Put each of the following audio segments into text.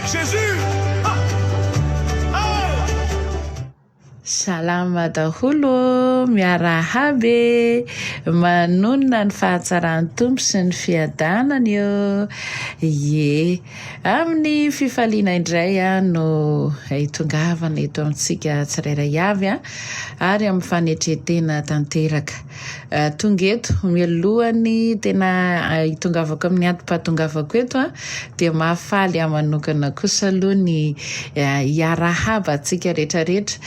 Jésus. Ah. Salama daholo ô, miarahaba e! Manonona ny fahatsaran'ny Tompo sy ny fiadanany ô! Ie, amin'ny fifaliana indray no hitongavana eto amintsika tsirairay avy ary amin'ny fanetren-tena tanteraka. Tonga eto, mialohan'ny tena hitongavako amin'ny antom-pahatongavako eto dia mahafaly ahy manokana kosa aloha ny hiarahaba antsika rehetrarehetra.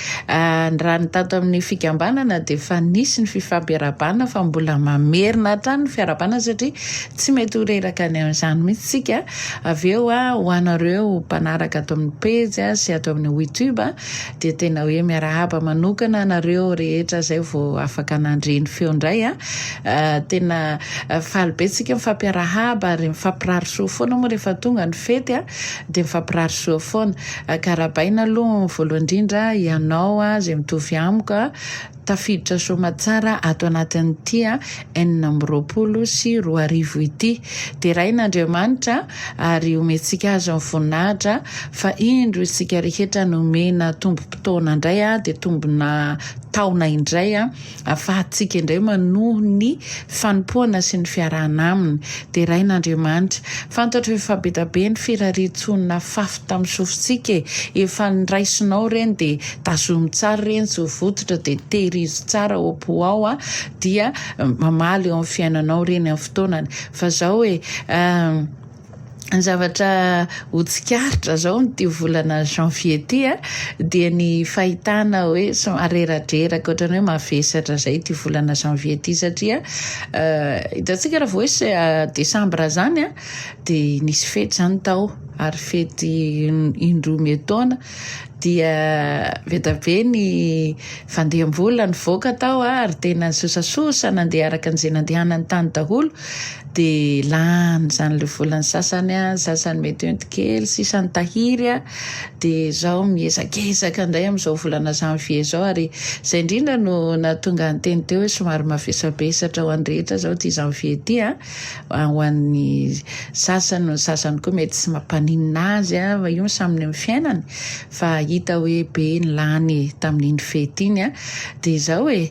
Raha ny tato amin'ny fikambanana dia efa nisy ny fifampiarahabana fa mbola mamerina hatrany ny fiarahabana satria tsy mety ho reraka ny amin'izany mihitsy isika. Avy eo ho anareo mpanaraka ato amin'ny pejy sy ato amin'ny youtube Dia tena hoe miarahaba manokana anareo rehetra izay vao afaka nandre ny feo indray a. Tena faly be tsika mifampiarahaba ary mifampirary soa foana moa rehefa tonga ny fety a, dia mifampirary soa foana. Ka arahabaina aloha voalohany indrindra ianao izay mitovy amiko a. Tafiditra soamatsara ato anatin'ity 2026 ity. Deraina Andriamanitra ary omentsika Azy ny voninahitra fa indro isika rehetra nomena tombom-potoana indray dia tombona taona indray ahafahantsika indray manohy ny fanompoana sy ny fiarahana Aminy. Deraina Andriamanitra. Fantatro efa be da be ny firariantsoa nafafy tamin'ny sofintsika e! Efa niraisinao ireny dia tazomy tsara ireny tsy ho vototra dia tehirizo tsara ao am-po ao a! Dia mamaly eo amin'ny fiainanao ireny amin'ny fotoanany. Fa zao e! Ny zavatra ho tsikaritra zao amin'ity volana janvier ity a, dia ny fahitana hoe somary reradreraka ohatran'ny hoe mavesatra zay ity volana janvier ity satria hitantsika raha vao hoe desambra zany a, dia nisy fety zany tao ary fety indroa miataona dia be dia be ny fandeham-bola nivoaka tao ary tena nisosasosa nandeha araka an'izay nandehanany tany daholo dia lany izany ilay volan'ny sasany ny sasany mety ho enti-kely sisa ny tahiry dia izao miezakezaka indray amin'izao volana janvier izao ary izay indrindra no nahatonga ny teny teo hoe somary mavesabesatra ho an'ny rehetra izao ity janvier ity a. Ho an'ny sasany, ny sasany koa mety tsy mampaninona azy fa io samy ny amin'ny fiainany fa hita hoe be ny lany tamin'iny fety iny dia izao e,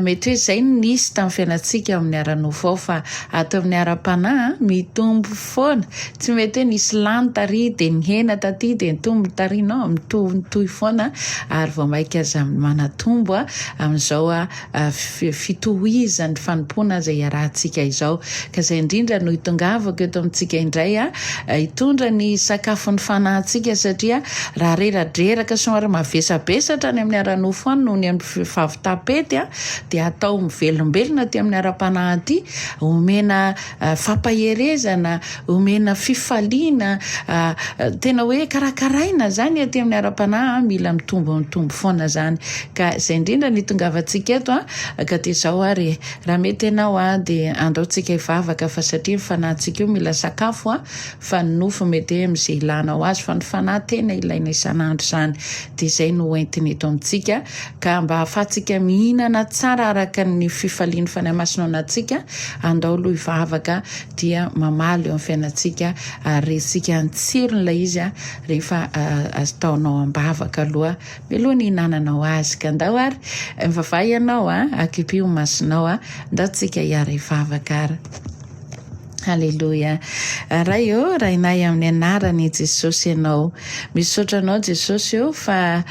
mety hoe izay no nisy tamin'ny fiainantsika ao amin'ny ara-nofo ao fa ato amin'ny ara-panahy mitombo foana, tsy mety hoe nisy lany tary dia nihena taty dia nitombo tary, non, mitohy mitohy foana ary vao mainka aza manatombo amin'izao fitohizan'ny fanompoana izay iarahantsika izao. Ka izay indrindra no hitongavako eto amintsika indray hitondra ny sakafon'ny fanahintsika satria raha reradreraka somary mavesabesatra any amin'ny ara-nofo any noho ny amin'ny fahavitam-pety dia atao mivelombelona aty amin'ny ara-panahy aty, omena fampaherezana, omena fifaliana, tena hoe karakaraina izany aty amin'ny ara-panahy, mila mitombo mitombo foana izany. Ka izay indrindra no itongavantsika eto an, ka dia izao ary e, raha mety ianao an, dia andao tsika hivavaka fa satria ny fanahintsika io mila sakafo an, fa ny nofo mety hoe amin'izay ilanao azy fa ny fanahy tena ilaina isan'andro izany. Dia izay no hoentiny eto amintsika. Ka mba hahafahantsika mihinana tsara araka ny fifalian'ny Fanahy Masina ao anatintsika, andao aloha hivavaka dia mamaly eo amin'ny fiainantsika ary rentsika ny tsiron'ilay izy rehefa ataonao am-bavaka aloha mialoha ny hihinananao azy. Ka andao ary, mivavaha ianao, akipio ny masonao, andao tsika hiara-hivavaka ary. Aleloia. Ray ô, Rainay amin'ny anaran'i Jesosy Ianao. Misaotra Anao Jesosy ô fa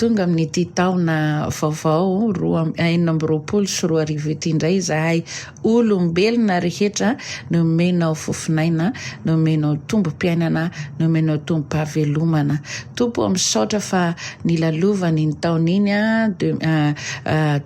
tonga amin'ity taona vaovao 2026 ity indray izahay olombelona rehetra nomenao fofon'aina, nomenao tombom-piainana, nomenao tombom-pahavelomana. Tompo ô misaotra fa nilalovana iny taona iny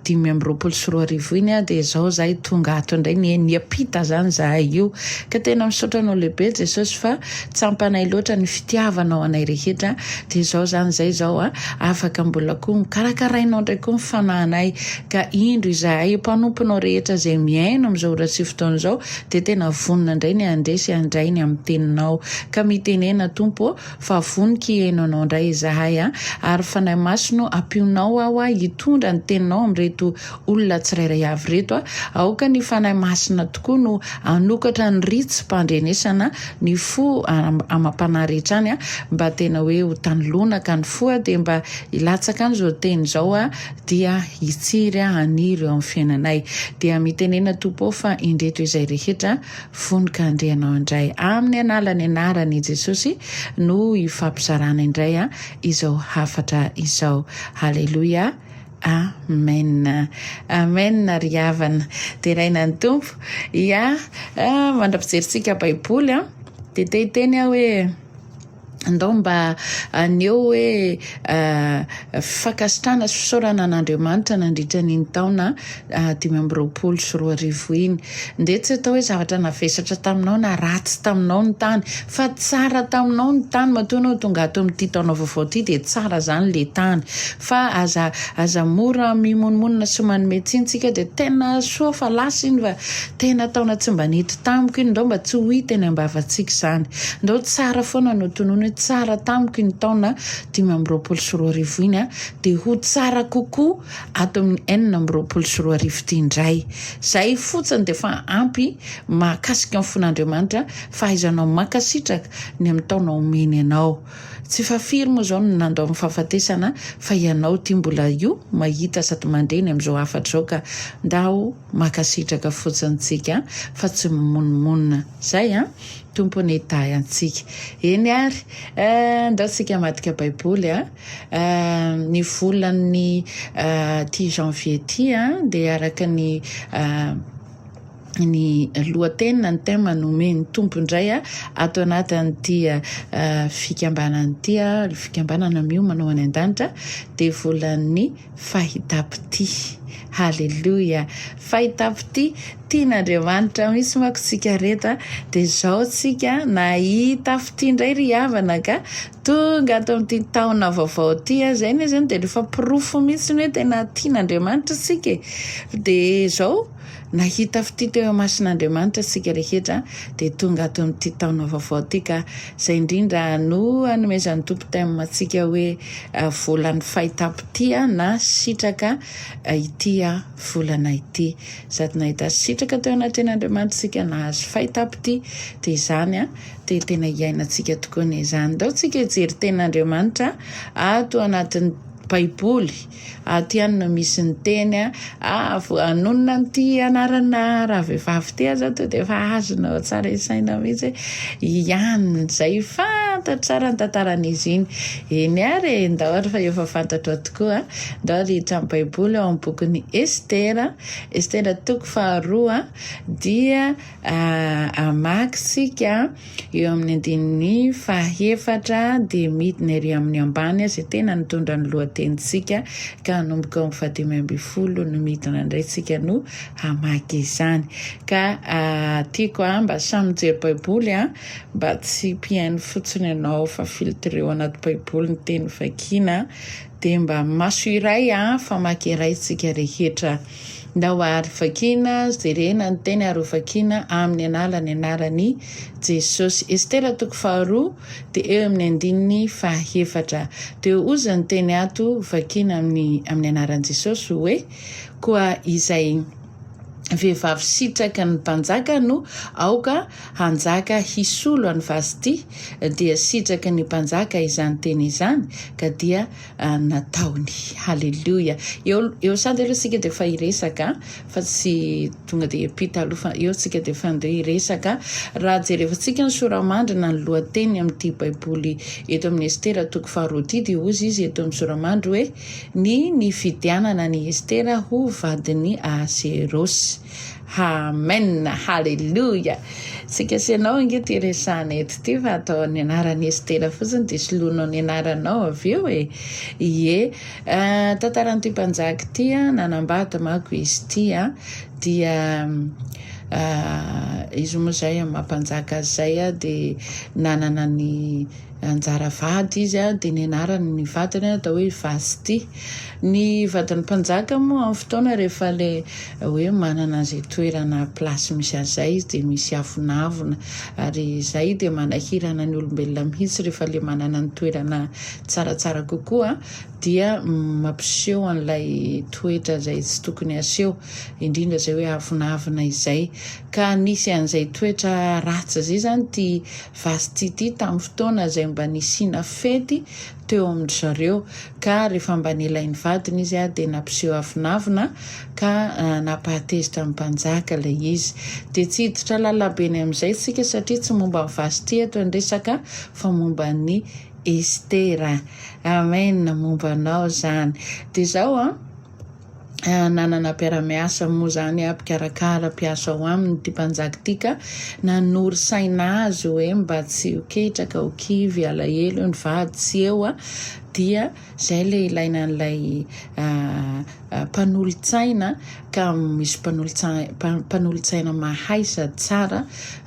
2025 iny dia izao izahay tonga ato indray niampita izany izahay io ka tena misaotra anao lehibe Jesosy fa tsampanay loatra ny fitiavanao anay rehetra dia izao izany izay izao afaka mbola koa karakarainao indray koa ny fanahinay ka indro izahay mpanomponao rehetra izay mihaino amin'izao ora sy fotoana izao dia tena vonona indray ny handre sy handray ny amin'ny teninao ka mitenena Tompo ô Fa vonoky hihaino anao indray izahay a! Ary Fanahy Masina o, ampionao aho a hitondra ny teninao amin'ireto olona tsirairay avy ireto a! Aoka ny Fanahy Masina tokoa no hanokatra tahaka ny ritsim-pandrenesana ny fo amam-panahy rehetra any mba tena hoe ho tany lonaka ny fo dia mba hilatsaka any izao teny izao dia hitsiry haniry eo amin'ny fiainanay. Dia mitenena Tompo ô fa indreto izay rehetra vonoka handre Anao indray. Amin'ny analan'ny anaran'i Jesosy no hifampizarana indray izao hafatra izao. Haleloia. Amen. Amen ry havana. Deraina ny Tompo. Ya, mandra-pijerintsika Baiboly an, dia te hiteny aho hoe Andao mba haneho hoe fankasitrahana sy fisaorana an'Andriamanitra nandritra an'iny taona 2025 iny. Ndeha tsy atao hoe zavatra navesatra taminao na ratsy taminao ny tany, fa tsara taminao ny tany. Matoa ianao tonga ato amin'ity taona vaovao ity dia tsara izany ilay tany. Fa aza aza mora mimonomonona sy manome tsiny tsika dia tena soa fa lasa iny fa tena taona tsy mba nety tamiko iny. Ndao mba tsy ho hita eny am-bavantsika izany. Ndao tsara foana no tonony hoe tsara tamiko iny taona 2025 iny a, dia ho tsara kokoa ato amin'ny 2026 ity indray. Izay fotsiny dia efa ampy mahakasika ny fon'Andriamanitra, fahaizanao mankasitraka ny amin'ny taona omeny anao. Tsy fa firy moa izao no nandao ny fahafatesana fa ianao ity mbola io mahita sady mandre ny amin'izao hafatra izao ka ndao mankasitraka fotsiny tsika fa tsy mimonomonona. Zay an! Tompo anie hitahy antsika. Eny ary eh, ndao tsika hamadika baiboly a. Eh, ny volan'ny ity janvier ity a dia araka ny ny lohateny na ny thème nomen'ny Tompo indray ato anatin'ity fikambanana ity, fikambanana miomana ho any an-danitra, dia volan'ny fahitam-pitia. Haleloia! Fahitam-pitia tian'Andriamanitra mihitsy manko tsika reto, dia izao tsika nahita fitia indray ry havana ka tonga ato amin'ity taona vaovao ity, izay anie izany dia efa porofo mihitsy hoe tena tian'Andriamanitra isika e! Dia izao Nahita fitia teo imason'Andriamanitra isika rehetra dia tonga ato amin'ity taona vaovao ity ka izay indrindra no anomezan'ny Tompo thème antsika hoe volan'ny fahitam-pitia na sitraka ity volana ity. Sady nahita sitraka teo anatrehan'Andriamanitra isika nahazo fahitam-pitia dia izany dia tena iainantsika tokoa ny izany. Ndao tsika hijery tenin'Andriamanitra ato anatin'ny Baiboly. Ato ihany no misy ny teny a. Ah, vao hanonona an'ity anarana ravehivavy ity aza to dia efa azonao tsara isaina mihitsy hoe ihany izay fantatro tsara ny tantaran'izy iny. Eny ary e, ndao ary fa efa fantatrao tokoa. Ndao ary hiditra amin'ny Baiboly ao amin'ny bokin'i Estera, Estera toko faharoa dia hamaky isika. Eo amin'ny andininy fahefatra dia midina ery amin'ny ambany izay tena nitondra ny lohatenintsika ka hanomboka eo amin'ny fahadimy ambin'ny folo no midina indray tsika no hamaky izany. Ka tiako mba samy mijery baiboly mba tsy mpihaino fotsiny ianao fa filtreo anaty baiboly ny teny vakiana dia mba maso iray famaky iray tsika rehetra. Ndao àry vakiana, jerena ny teny ary hovakiana amin'ny analan'ny anaran'i Jesosy. Estera toko faharoa dia eo amin'ny andininy fahefatra. Dia hozy ny teny ato vakiana amin'ny amin'ny anaran'i Jesosy hoe, Koa izay vehivavy sitraky ny mpanjaka no aoka hanjaka hisolo an'i Vasty, dia sitraky ny mpanjaka izany teny izany, ka dia nataony. Haleloia. Eo eo sady aloha tsika dia efa hiresaka fa tsy tonga dia hiampita aloha fa eo tsika dia efa andeha hiresaka. Raha jerevantsika ny soramandry na ny lohateny amin'ity Baiboly eto amin'ny Estera toko faharoa ity dia hozy izy eto amin'ny soramandry hoe ny nifidianana an'i Estera ho vadin'i Ahaserosy. Amen! Haleloia! Tsika sy ianao ange ity resahana eto ity fa atao ny anaran'i Estera fotsiny dia soloinao ny anaranao avy eo e! Ie, tantaran'ity mpanjaka ity an, nanambady manko izy ity an, dia izy moa izay amin'ny maha mpanjaka azy izay dia nanana ny. anjara vady izy dia ny anaran'ny vadiny atao hoe Vasty. Ny vadin'ny mpanjaka moa amin'ny fotoana rehefa le hoe manana izay toerana place misy azy izay izy dia misy avonavona ary izay dia manahirana ny olombelona mihitsy rehefa le manana ny toerana tsaratsara kokoa dia mampiseho an'ilay toetra izay tsy tokony aseho indrindra izay hoe avonavona izay ka nisy an'izay toetra ratsy izay izany ity Vasty ity tamin'ny fotoana izay mba nisiana fety teo amin-dry zareo ka rehefa mba nilain'ny vadiny izy dia nampiseho avonavona ka nampahatezitra ny mpanjaka ilay izy. Dia tsy hiditra lalina-be ny amin'izay isika satria tsy momba an'i Vasty eto ny resaka fa momba an'i Estera. Amen, momba anao izany. Dia izao an. Nanana mpiara-miasa moa izany, mpikarakara, mpiasa ao aminy ity mpanjaka ity ka nanoro saina azy hoe mba tsy ho ketraka, ho kivy, alahelo ny vady tsy eo dia izay ilay ilaina an'ilay mpanolotsaina ka misy mpanolotsaina mahay sady tsara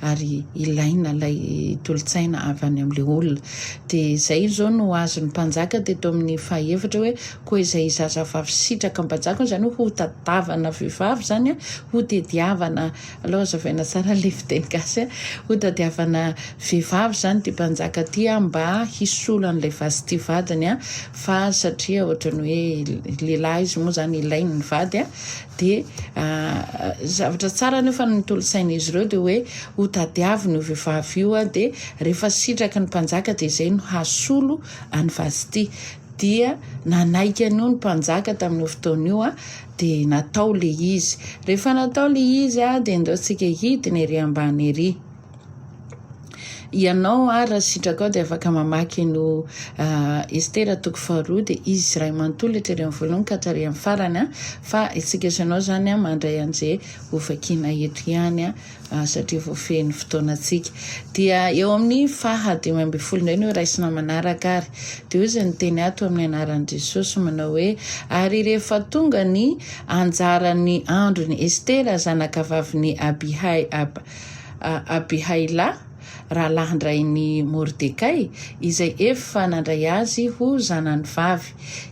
ary ilaina ilay tolo-tsaina avy any amin'ilay olona. Dia izay izao no azon'ny mpanjaka teto amin'ny fahaefatra hoe Koa izay zazavavy sitraka mpanjaka izany hoe hotadavana vehivavy izany, hotediavana, aleo hazavaina tsara ilay fiteny gasy, hotadiavana vehivavy izany ity mpanjaka ity mba hisolo an'ilay Vasty vadiny fa satria ohatran'ny hoe lehilahy izy moa izany ilainy ny vady dia zavatra tsara nefa ny tolo-tsain'izy ireo dia hoe hotadiavina io vehivavy io dia rehefa sitraky ny mpanjaka dia izay no hasolo an'i Vasty. Dia nanaiky an'io ny mpanjaka tamin'io fotoana io, dia natao ilay izy. Rehefa natao ilay izy, dia ndao tsika hidina ery ambany ery. Ianao ary raha sitrakao dia afaka mamaky an'io Estera toko faharoa, dia izy iray manontolo hatrary amin'ny voalohany ka hatrary amin'ny farany, fa isika sy ianao izany mandray an'izay hovakiana eto ihany. satria voafehy ny fotoanantsika. Dia eo amin'ny faha 15 indray no raisina manaraka ary. Dia hoy izy niteny ato amin'ny anaran'i Jesosy manao hoe, Ary rehefa tonga ny anjaran'ny andron'i Estera zanakavavin'i Abihay, Abihaila, rahalahin-drain'i Mordekay, izay efa nandray azy ho zanany vavy,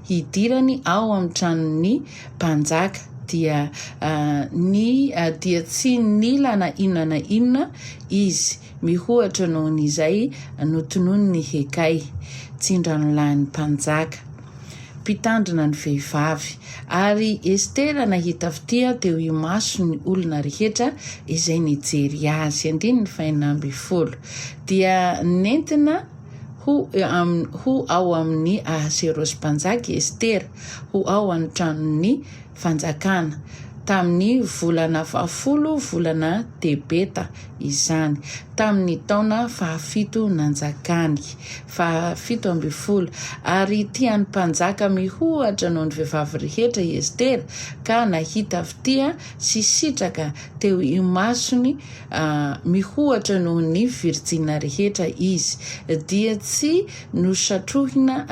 hidirany ao amin'ny tranon'ny mpanjaka, dia ny dia tsy nila na inona na inona izy mihoatra noho ny izay notononin'i Hekay, tsindranolahin'ny mpanjaka, mpitandrina ny vehivavy. Ary Estera nahita fitia teo imason'ny olona rehetra izay nijery azy. Andininy fahenina ambinifolo. Dia nentina ho ho ao amin'i Ahaserosy mpanjaka i Estera, ho ao an-tranon'ny fanjakana, tamin'ny volana fahafolo, volana Tebeta izany, tamin'ny taona fahafito nanjakany. Fahafito 17. Ary tian'ny mpanjaka mihoatra noho ny vehivavy rehetra i Estera, ka nahita fitia sy sitraka teo imasony mihoatra noho ny virjina rehetra izy, dia tsy nosatrohina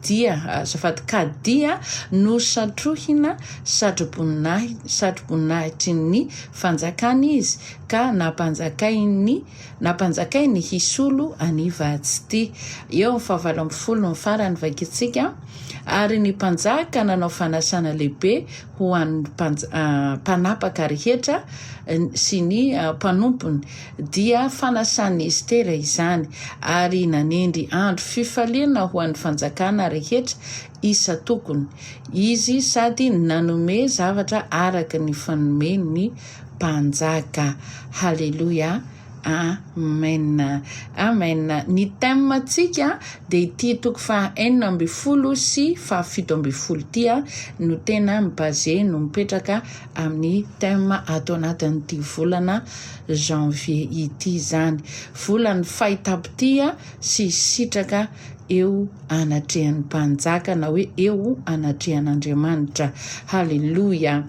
dia, azafady, ka dia nosatrohina satroboninahitra, satroboninahitry ny fanjakana izy, ka nampanjakainy, nampanjakainy hisolo an'i Vatsty. Eo amin'ny fahavalo 18 ny farany vakintsika, Ary ny mpanjaka nanao fanasana lehibe ho an'ny mpanapaka rehetra sy ny mpanompony, dia fanasan'i Estera izany, ary nanendry andro fifaliana ho an'ny fanjakana rehetra isan-tokony izy sady nanome zavatra araka ny fanomen'ny mpanjaka. Haleloia! Amen. Amen. Ny thème tsika dia ity toko faha 16 sy faha 17 ity no tena mi-basé no mipetraka amin'ny thème ato anatin'ity volana janvier ity izany. Volan'ny fahitam-pitia sy sitraka eo anatrehan'ny mpanjaka na hoe eo anatrehan'Andriamanitra. Haleloia.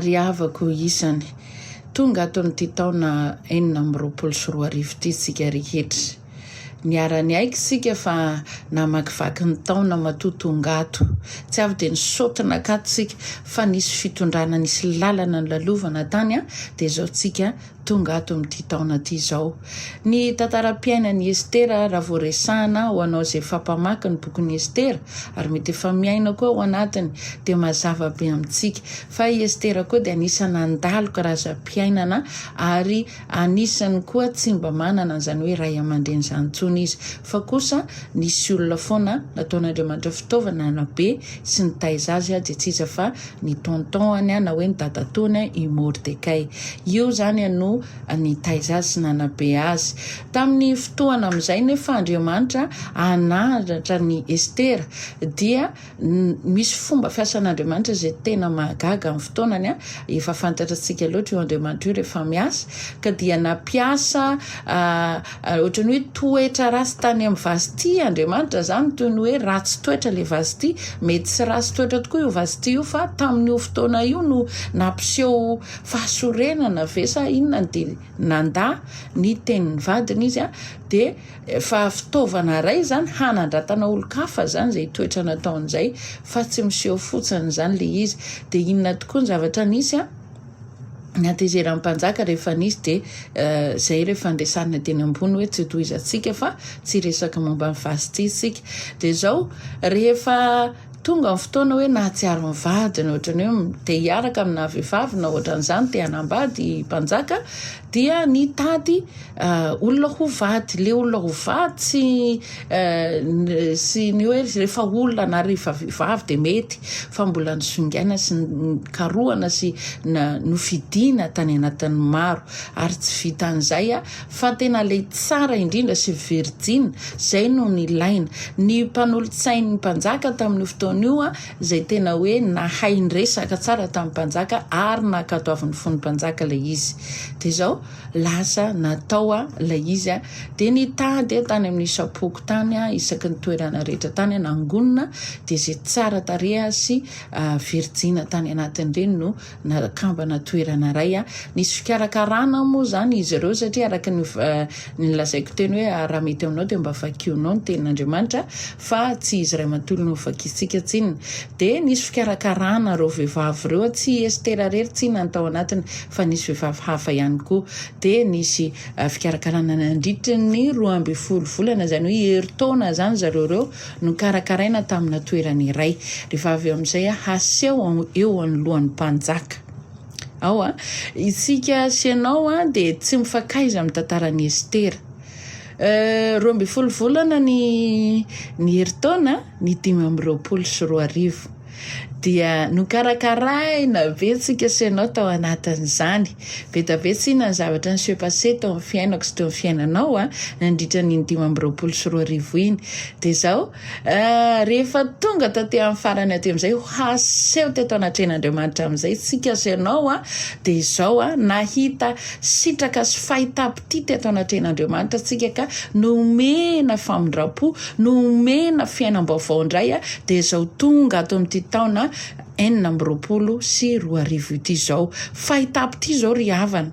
Ry havako isany. Tonga ato amin'ity taona 2026 ity isika rehetra. Niara-niaiky isika fa namakivaky ny taona matoa tonga ato. Tsy avy dia nisaoty nakato isika fa nisy fitondrana, nisy lalana nolalovana tany dia izao tsika tonga ato amin'ity taona ity izao. Ny tantaram-piainan'i Estera raha vao resahana ho anao izay efa mpamaky ny bokin'i Estera ary mety efa miaina koa ao anatiny dia mazava be amintsika fa i Estera koa dia anisan'ny nandalo karazam-piainana ary Anisany koa tsy mba manana an'izany hoe ray aman-dreny izany intsony izy, fa kosa nisy olona foana nataon'Andriamanitra fitaovana nanabe sy nitaiza azy dia tsy iza fa ny tonton-ny na hoe ny dadatoany i Mordekay. Io izany no nitaiza azy sy nanabe azy. Tamin'ny fotoana amin'izay nefa Andriamanitra hanandratra an'i Estera dia Misy fomba fiasan'Andriamanitra izay tena mahagaga amin'ny fotoanany a, efa fantatratsika loatra io Andriamanitra io rehefa miasa, ka dia nampiasa ohatran'ny hoe toetra ratsy tany amin'i Vasty Andriamanitra izany, toy ny hoe ratsy toetra ilay Vasty, mety tsy ratsy toetra tokoa io Vasty io fa tamin'io fotoana io no nampiseho fahasorenana ve sa inona dia nandà ny tenin'ny vadiny izy a, dia Efa fitaovana iray izany hanandratana olon-kafa izany izay toetra nataony izay fa tsy miseho fotsiny izany ilay izy. Dia inona tokoa ny zavatra nisy an? Ny hatezeran'ny mpanjaka rehefa nisy dia izay rehefa niresahana teny ambony hoe tsy hotohizantsika fa tsy hiresaka momba an'i Vasty isika. Dia izao, rehefa tonga ny fotoana hoe nahatsiaro ny vadiny ohatran'ny hoe te hiaraka amina vehivavy na ohatran'izany, te hanambady mpanjaka dia nitady olona ho vady. Le olona ho vady tsy sy ny hoe rehefa olona na rehefa vehivavy dia mety fa mbola nisongaina sy nikarohana sy nofidiana tany anatin'ny maro ary tsy vitan'izay fa tena ilay tsara indrindra sy virjina, izay no nilaina. Ny mpanolotsain'ny mpanjaka tamin'io fotoana io, izay tena hoe nahay niresaka tsara tamin'ny mpanjaka ary nankatoavin'ny fon'ny mpanjaka ilay izy. Dia izao, lasa natao ilay izy, dia nitady tany amin'ny isam-poko tany, isaky ny toerana rehetra tany, nangonina, dia izay tsara tarehy sy virjina tany anatin'ireny no Nakambana toerana iray. Nisy fikarakarana moa izany izy ireo satria araka ny nolazaiko teny hoe raha mety aminao dia mba vakionao ny tenin'Andriamanitra fa tsy izy iray manontolo no hovakintsika tsinona. Dia nisy fikarakarana ireo vehivavy ireo, tsy i Estera irery tsinona no tao anatiny fa nisy vehivavy hafa ihany koa. Dia nisy fikarakarana nandritry ny 12 volana, izany hoe herintaona izany zareo ireo Nokarakaraina tamina toerana iray. Rehefa avy eo amin'izay haseho eo anoloan'ny mpanjaka. Ao a, isika sy ianao a dia tsy mifankaiza amin'ny tantaran'i Estera. 12 volana ny ny herintaona, ny 2025. Dia nokarakaraina be tsika sy ianao tao anatin'izany. Be dia be tsinona ny zavatra ni-se passer teo amin'ny fiainako sy teo amin'ny fiainanao a, nandritra an'iny 2025 iny. Dia izao, rehefa tonga taty amin'ny farany aty amin'izay, haseho teto anatrehan'Andriamanitra amin'izay tsika sy ianao a, dia izao a, nahita sitraka sy fahitam-pitia teto anatrehan'Andriamanitra tsika ka nomena famindram-po, Nomena fiainam-baovao indray dia izao tonga ato amin'ity taona 2026 ity izao. Fahitam-pitia izao ry havana.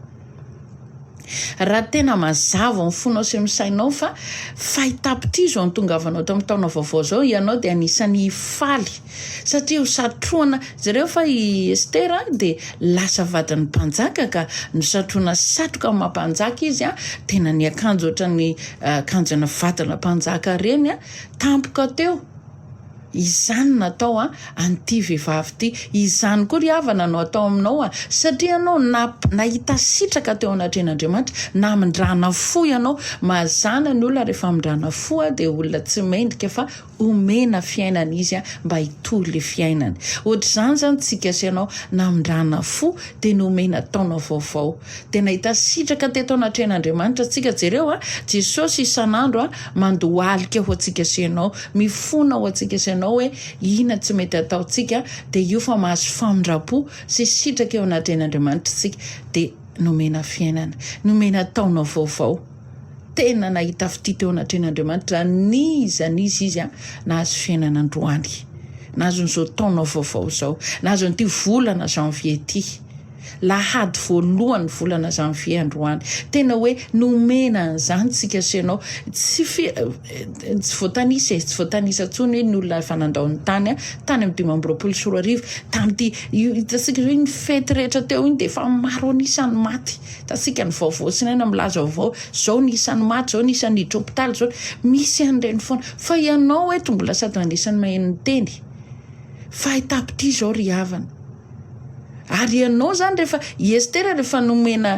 Raha tena mazava ny fonao sy ny sainao fa fahitam-pitia izao nitongavanao ato amin'ny taona vaovao izao, ianao dia anisan'ny hifaly satria ho satrohana. Jereo fa i Estera dia lasa vadin'ny mpanjaka ka nosatrohana satroka amin'ny maha mpanjaka izy, tena niakanjo ohatran'ny Akanjona vadina mpanjaka ireny tampoka teo. Izany no natao an'ity vehivavy ity. Izany koa ry havana no atao aminao satria ianao nahita sitraka teo anatrehan'Andriamanitra, namindrana fo ianao. Mazàna ny olona rehefa amindrana fo dia olona tsy mendrika fa omena fiainana izy mba hitory le fiainany. Ohatr'izany izany tsika sy ianao, namindrana fo dia nomena taona vaovao. Dia nahita sitraka teto anatrehan'Andriamanitra tsika. Jereo a, Jesosy isan'andro a, mandohalika ho antsika sy ianao, mifona ho antsika sy ianao hoe inona tsy mety ataontsika, dia io fa mahazo famindram-po sy sitraka eo anatrehan'Andriamanitra tsika. Dia nomena fiainana, nomena taona vaovao. Tena nahita fitia teo anatrehan'Andriamanitra n'iza n'iza izy nahazo fiainana androany, nahazo an'izao taona vaovao izao, nahazo an'ity volana janvier ity. Lahady voalohan'ny volana janvier androany. Tena hoe nomena an'izany tsika sy ianao. Tsy fi, tsy voatanisa e, tsy voatanisa intsony hoe ny olona efa nandao ny tany tany amin'ny 2025 tamin'ity, io hitantsika izao iny fety rehetra teo iny dia efa maro an'isa ny maty. Hitantsika ny vaovao sy ny aina milaza vaovao, izao ny isan'ny maty, izao ny isan'ny niditra hopitaly, izao, misy an'ireny foana. Fa ianao eto mbola sady anisan'ny maheno ny teny. Fahitam-pitia izao ry havana. Ary ianao izany rehefa, i Estera rehefa nomena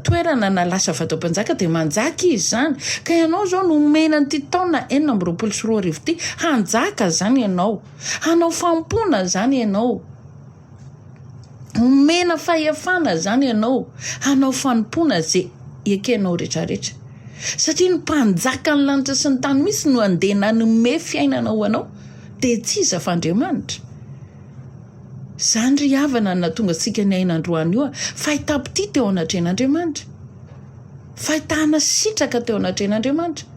toerana na lasa vady mpanjaka dia manjaka izy izany. Ka ianao izao nomena an'ity taona 2026 ity, hanjaka izany ianao. Hanao fanompoana izany ianao. Omena fahefana izany ianao hanao fanompoana izay ekenao rehetrarehetra. Satria ny mpanjakan'ny lanitra sy ny tany mihitsy no andeha nanome fiainana ho anao, dia tsy iza fa Andriamanitra. Izany ry havana no nahatonga antsika niaina androany io, fahitam-pitia teo anatrehan'Andriamanitra. Fahitana sitraka teo anatrehan'Andriamanitra.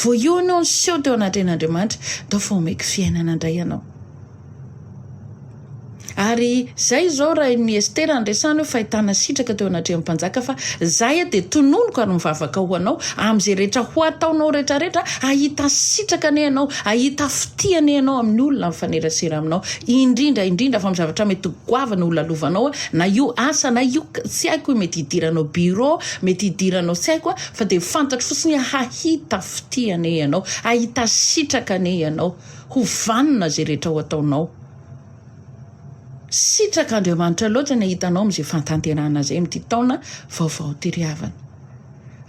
Vao io ianao niseho teo anatrehan'Andriamanitra, ndao fa omeko fiainana indray ianao. Ary zay izao raha ny Estera no resahana hoe fahitana sitraka teo anatrehan'ny mpanjaka fa zay aho dia tononiko ary mivavaka ho anao amin'izay rehetra ho ataonao rehetra rehetra hahita sitraka anie ianao, hahita fitia anie ianao amin'ny olona mifanerasera aminao indrindra indrindra fa amin'ny zavatra mety goavana ho lalovanao na io asa na io tsy haiko mety hidiranao bureau, mety hidiranao tsy haiko fa dia fantatro fotsiny hoe hahita fitia anie ianao, hahita sitraka anie ianao. Ho vanona izay rehetra ho ataonao. Sitrak'Andriamanitra loatra ny hahita anao amin'izay fahatanterahana izay amin'ity taona vaovao ity ry havana.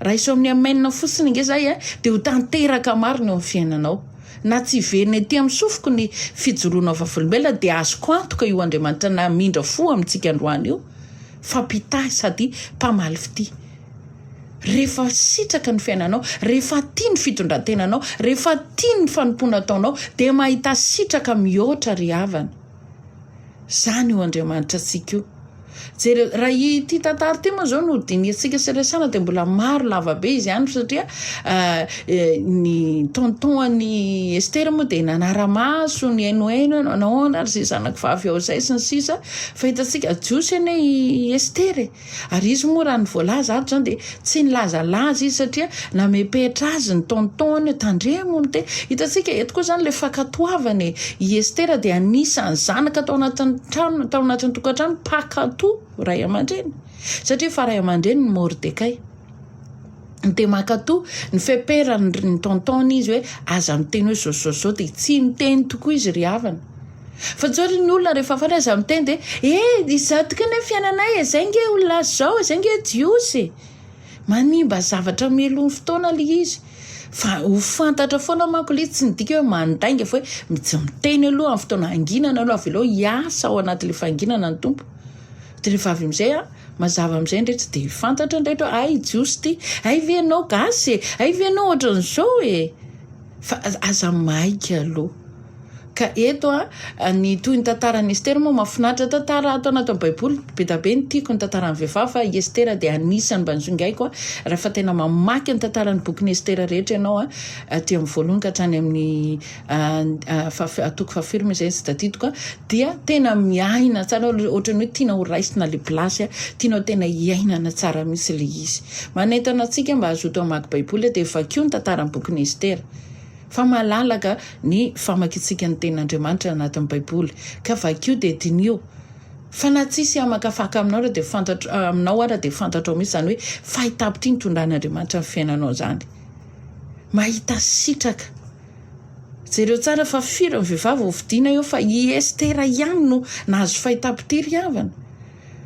Raiso amin'ny amen fotsiny ange izay a, dia ho tanteraka marina eo amin'ny fiainanao. Na tsy hiverina ety amin'ny sofiko ny fijoroanao vavolombelona dia azoko antoka io Andriamanitra namindra fo amintsika androany io fa mpitahy sady mpamaly fitia. Rehefa sitraka ny fiainanao, rehefa tia ny fitondran-tenanao, rehefa tia ny fanompoana ataonao, dia mahita sitraka mihoatra ry havana. Izany io Andriamanitra antsika io. Jereo, raha ity tantara ity moa izao no dinihantsika sy resahana dia mbola maro lava be izy any satria ny tonton an'i Estera moa dia nanara-maso, nihainohaino, nahoana ary izay zanako vavy ao izay sy ny sisa. Fa hitantsika, Jiosy anie i Estera e. Ary izy moa raha ny voalaza ato izany dia tsy nilazalaza izy satria namepetra azy ny tonton-ny hoe tandremo hono te. Hitantsika eto koa izany ilay fankatoavana e. I Estera dia anisan'ny zanaka tao anatin'ny trano, tao anatin'ny tokantrano mpankatò ray aman-dreny. Satria efa ray aman-dreniny Mordekay. Dia mankatò ny feperan'ny ny tonton-ny izy hoe aza miteny hoe zao zao zao dia tsy miteny tokoa izy ry havana. Fa zao ry ny olona rehefa fantatra aza miteny dia eh izaho tokoa anie ny fiainanay e, zay nge olona azy zao e, zay nge jiosy e. Manimba zavatra mialoha ny fotoana ilay izy. Fa ho fantatra foana manko ilay izy, tsy midika hoe mandainga fa hoe tsy miteny aloha amin'ny fotoana hanginana aloha, avelao hiasa ao anatin'ilay fahanginana ny Tompo. Dia rehefa avy amin'izay an, mazava amin'izay ndray tsy dia fantatra ndray hoe hay jiosy ity, hay ve ianao gasy e, hay ve ianao ohatran'izao e. Fa aza maika aloha. Ka eto an, ny tohin'ny tantaran'i Estera moa mahafinaritra, tantara ato anatin'ny baiboly be dia be ny tiako ny tantaran'ny vehivavy fa i Estera dia anisan'ny mba nosongaiko an, rehefa tena mamaky ny tantaran'ny bokin'i Estera rehetra ianao an, aty amin'ny voalohany ka hatrany amin'ny toko fahafiry moa izay tsy tadidiko an, dia tena miaina tsara ohatran'ny hoe tiana ho raisina ilay place, tianao tena hiainana tsara mihitsy ilay izy. Manentana antsika mba hazoto hamaky baiboly dia vakio ny tantaran'ny bokin'i Estera. Fa malalaka ny famakintsika ny tenin'Andriamanitra anatin'ny baiboly ka vakio dia diniho fa na tsisy hamakafaka aminao ara dia fantatro aminao ara dia fantatrao mihitsy izany hoe fahitam-pitia nitondran'Andriamanitra ny fiainanao izany. Mahita sitraka. Jereo tsara fa firy ny vehivavy hofidiana eo fa i Estera ihany no nahazo fahitam-pitia ry havana.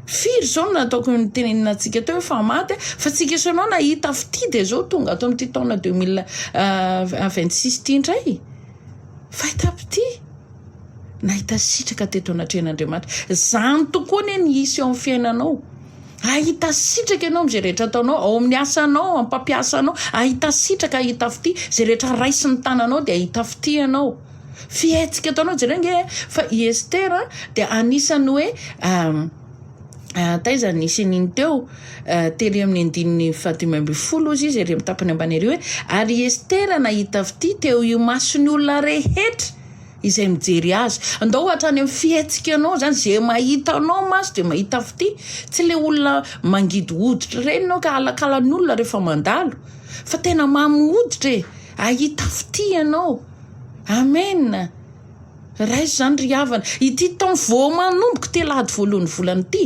Firy izao no nataoko nitenenina antsika teo hoe fa maty fa tsika sy ianao nahita fitia dia izao tonga ato amin'ity taona 2026 ity indray. Fahitam-pitia. Nahita sitraka teto anatrehan'Andriamanitra. Izany tokoa anie ny hisy eo amin'ny fiainanao. Hahita sitraka ianao amin'izay rehetra ataonao, ao amin'ny asanao, amin'ny mpampiasa anao. Hahita sitraka, hahita fitia. Izay rehetra raisin'ny tananao dia hahita fitia ianao. Fihetsika ataonao, jereo ange fa i Estera dia anisan'ny hoe taiza nisy an'iny teo, tery amin'ny andininy fahadimy ambin'ny folo hozy izy, ery amin'ny tapany ambany ery hoe ary i Estera nahita fitia teo imason'ny olona rehetra. Izay mijery azy. Andao hatrany amin'ny fihetsika anao izany, izay mahita anao mantsy dia mahita fitia. Tsy ilay olona mangidy hoditra ireny ianao ka alakalan'ny olona rehefa mandalo. Fa tena mamy hoditra e! Hahita fitia ianao. Amen! Raiso izany ry havana. Ity taona vao manomboka ity alahady voalohan'ny volana ity,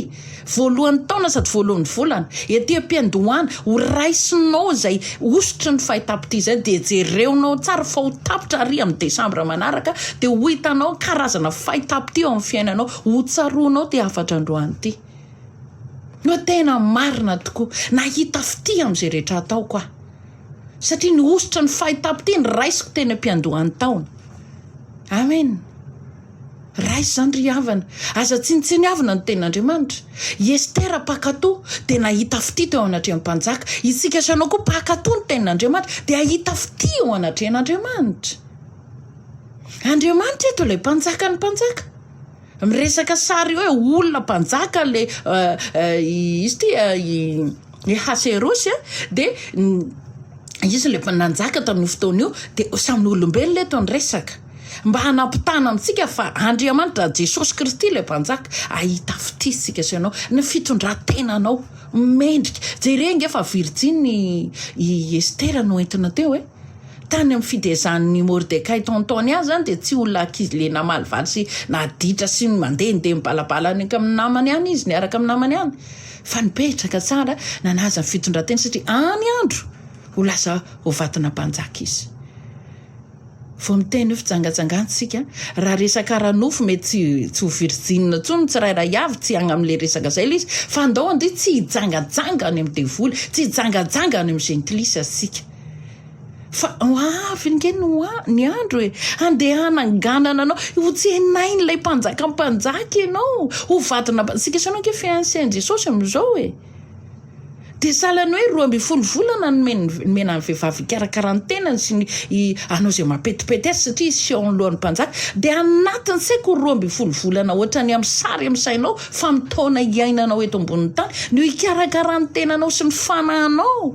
voalohan'ny taona sady voalohan'ny volana, ety am-piandohana, ho raisinao izay hosotry ny fahitam-pitia izay dia jereonao tsara fa ho tapitra ary amin'ny desambra manaraka dia ho hitanao karazana fahitam-pitia ao amin'ny fiainanao, ho tsaroanao ity hafatra androany ity. No tena marina tokoa, nahita fitia amin'izay rehetra ataoko aho. Satria ny hosotry ny fahitam-pitia no raisiko teny am-piandohan'ny taona. Amen. Raiso izany ry havana. Aza tsinontsiniavina ny tenin'Andriamanitra. I Estera mpankatò dia nahita fitia teo anatrehan'ny mpanjaka. Isika sy ianao koa mpankatò ny tenin'Andriamanitra dia hahita fitia eo anatrehan'Andriamanitra. Andriamanitra eto ilay mpanjakan'ny mpanjaka. Miresaka sary hoe olona mpanjaka le izy ity i Haserosy dia izy le nanjaka tamin'io fotoana io dia samy olombelona eto ny resaka mba hanampitana amintsika fa Andriamanitra Jesosy Kristy ilay mpanjaka ahita fitia isika sy ianao ny fitondran-tenanao mendrika jereo ange fa virjiny i Estera no entina teo e. Tany amin'ny fitezan'i Mordekay tonton-ny azy izany dia tsy olona ankizy le namalivaly sy naditra sy mandehandeha mibalabala any amin'ny namany any izy, niaraka amin'ny namany any fa nipetraka tsara nanaja ny fitondran-tena satria any andro ho lasa ho vadina mpanjaka izy. Vao miteny hoe fijangajangana isika, raha resaka ara-nofo mety tsy tsy ho virjine intsony ny tsirairay avy, tsy agny amin'ilay resaka izay ilay izy fa andao andeha tsy hijangajanga any amin'ny devoly, tsy hijangajanga any amin'ny jentilisa isika. Fa ho avy ange no ny andro e! Handeha hananganana anao, ho tsenain'ilay mpanjaka mpanjaka ianao, ho vadina mpanjaka. Isika sy ianao ange fiancé-n'i Jesosy amin'izao e! Dia sahala ny hoe 12 volana nomena nomena ny vehivavy hikarakara ny tenany sy ny hanao izay mampetipety azy satria hiseho anoloan'ny mpanjaka. Dia anatin'ny tsy haiko 12 volana ohatran'ny amin'ny sary amin'ny sainao fa amin'ny taona iainanao eto ambonin'ny tany no hikarakaran'ny tenanao sy ny fanahinao.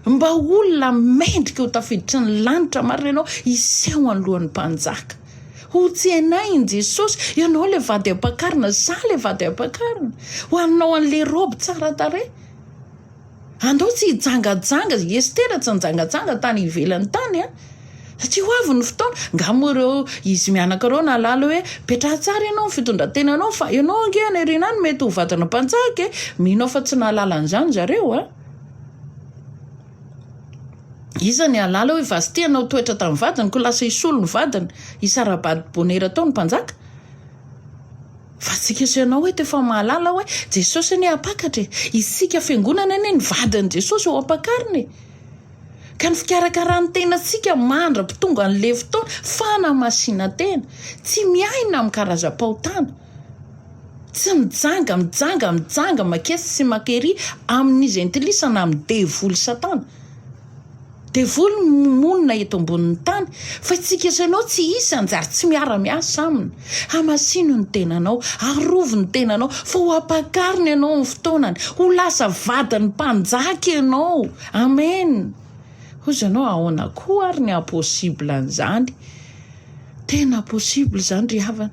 Mba olona mendrika ho tafiditry ny lanitra marina ianao hiseho anoloan'ny mpanjaka. Ho tsenain'i Jesosy. Ianao ilay vady ampakarina, za ilay vady ampakarina. Ho anao an'ilay robe tsara tarehy. Andao tsy hijangajanga, i Estera tsy nijangajanga tany ivelany tany an. Satria ho avy ny fotoana, nga moa ireo izy mianaka ireo nahalala hoe petraha tsara ianao ny fitondran-tenanao fa ianao ange any aoriana any mety ho vadina mpanjaka e. Mino aho fa tsy nahalala an'izany zareo an. Iza ny hahalala hoe Vasty hanao toetra tamin'ny vadiny koa lasa hisolo ny vadiny hisara-bady bonera tao ny mpanjaka? Fa tsika sy ianao eto efa mahalala hoe Jesosy anie hampakatra e! Isika fiangonana anie ny vadin'i Jesosy ho ampakarina e! Ka ny fikarakaran'ny tenantsika mandra-pitonga an'ilay fotoana fanamasinan-tena, tsy miaina amin'ny karazam-pahotana. Tsy mijanga, mijanga, mijanga maketsy sy makery amin'ny jentilisa na amin'ny devoly satana. Devoly no monina eto ambonin'ny tany fa isika sy ianao tsy isany ary tsy miara-miasa aminy. Hamasino ny tenanao, arovy ny tenanao fa ho ampakarina ianao amin'ny fotoanany, ho lasa vadin'ny mpanjaka ianao. Amen. Hozy ianao ahoana koa ary ny haha-possible an'izany? Tena possible izany ry havana.